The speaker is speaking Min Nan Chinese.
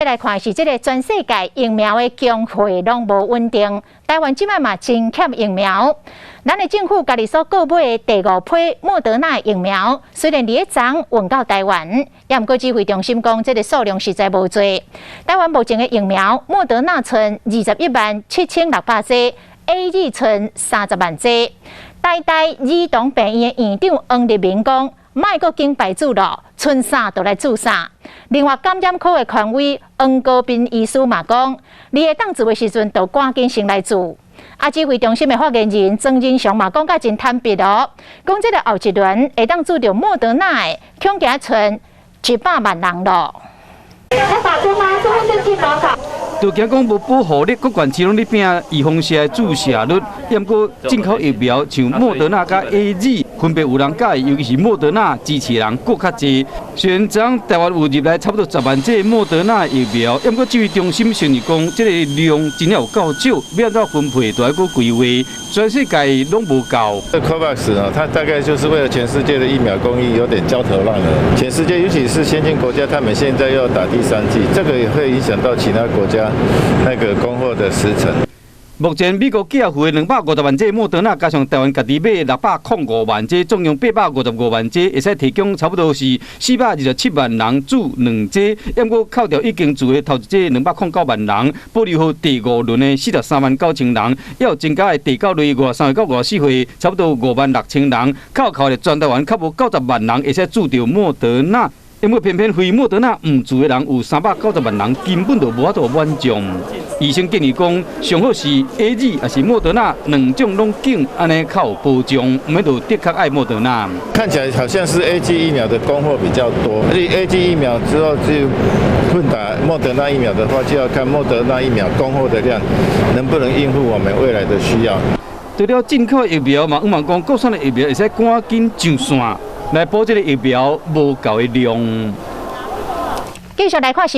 來看是這个全世界疫苗的供貨攏無穩定，台灣這擺嘛真欠疫苗。咱的政府家己所購買的第五批莫德納疫苗，雖然佇咧昨運到台灣，也毋過指揮中心講這个數量實在無濟。台灣目前的疫苗莫德納賰21萬7600劑，AZ 賰30萬劑。台大兒童病院的院長黃立明講，莫閣緊排注咯，賰啥就來注啥。另外，感染科的權威黃高斌醫師嘛講，你會當注的時陣，就趕緊先來注。啊，指揮中心的發言人莊人祥嘛講甲真坦白哦，講這个後一輪會當注著莫德納的，恐驚賰100萬人咯。要打針嗎？身份證多少？就驚講無保護力，各縣市攏咧拼預防射的注射率。毋過進口疫苗像莫德納佮 AZ，分別有人佮意，尤其是莫德納支持人閣較濟。雖然昨台灣有入來差不多10萬劑莫德納疫苗，毋過指揮中心承認講，這个量真正有夠少，欲按怎分配都愛閣規劃，全世界攏無夠。這 COVAX 呢，它大概就是為了全世界的疫苗供應有點焦頭爛額。全世界尤其是先進國家，他們現在又要打第三劑，這個也會影響到其他國家那個供貨的時程。目前美國寄付的250萬劑莫德納，加上台灣家己買605萬劑，總共855萬劑，會使提供差不多是427萬人注兩劑。毋過扣掉已經注的頭一劑209萬人，保留予第五輪的43萬9千人，猶有增加的第九類53歲到54歲，差不多5萬6千人，扣扣咧全台灣較無90萬人會使注著莫德納。因為偏偏非莫德納毋注的人有390萬人，根本就無法度滿足。醫生建議講，上好是 AZ 抑是莫德納兩種攏揀，按呢較有保障，毋免就的確愛莫德納。看起來好像是 AZ 疫苗的供貨比較多，而且 AZ 疫苗之後就混打莫德納疫苗的話，就要看莫德納疫苗供貨的量能不能應付我們未來的需要。除了進口疫苗嘛，有人講國產的疫苗會使趕緊上線，來補這个疫苗無夠的量。繼續來看是。